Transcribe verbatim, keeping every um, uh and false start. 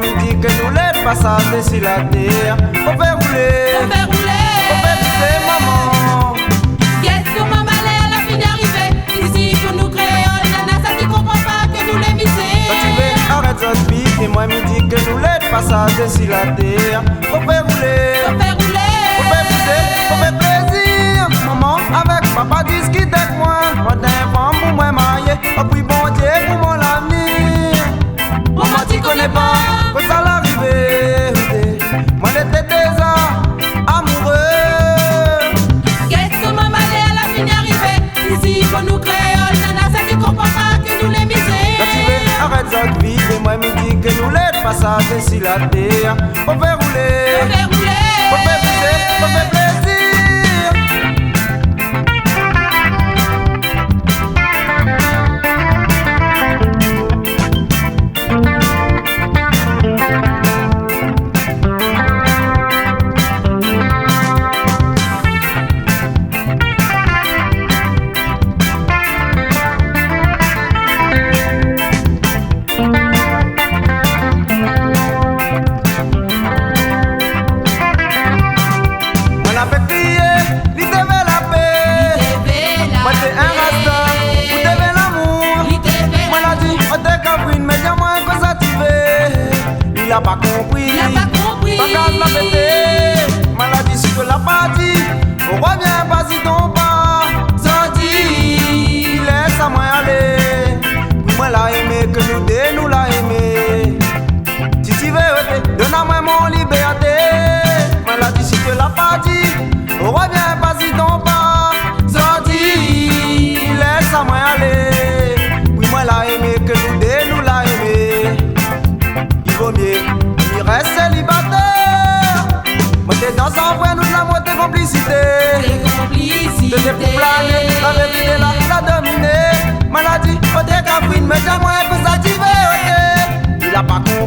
Mi di ke nou lé de pasaz dési la tèr. Fo fé roulé, fo fé roulé, fo fé bizé, momon. Gèt koman malèr la fine arivé. Isi pou nou kréol, nana sa ki konpran pa ke nou lé mizèr. Sa ti vé arèt zot vi, é moin mi di ke nou lé de pasaz dési la tèr. Fo fé roulé, fo fé roulé, fo fé bizé, fo fé plézir. Momon avèk papa diskit èk moin. Moin té in fanm pou moin marié, opi Bondié pou mon lavnir. Momon ti koné pa kosa la arivé. Moin lété déza amouré. Gèt koman malèr la fine arivé. Isi pou nou kréol, nana sa ki konpran pa ke nou lé mizèr. Sa ti vé arèt zot vi, é moin mi di ke nou lé de pasaz dési la tèr. Fo fé roulé, fo fé roulé, fo fé bizé, fo fé plézir. Moin la fé kriyé, li té vé la pé. Moin té in rasta, ou té vé lamour. Moin la di, oté Kavrine, mé di amoin kosa ti vé. Li la pa konpri. Li la pa konpri. Bagaz la pété. Moin la di, si ke la pa di, ou rovien pa si ton pa. Sa di, li lès amoin alé. Wi, moin la émé ke nou dé, nou la émé. Si ti vé, oté, donn amoin mon libèrté. Moin la di, si ke la pa di, ou rovien pa si ton pa. Sa di, li lès amoin alé. Wi, moin la émé ke nou dé, nou la émé. I vo mié li rès sélibatèr. Moin té dan san frèn, nou lamour té konplisité. Té konplisité. Té pou plané, la vérité la, la dominé. Moin la di, oté Kavrine, mé di amoin kosa ti vé, oté. Li la pa konpri.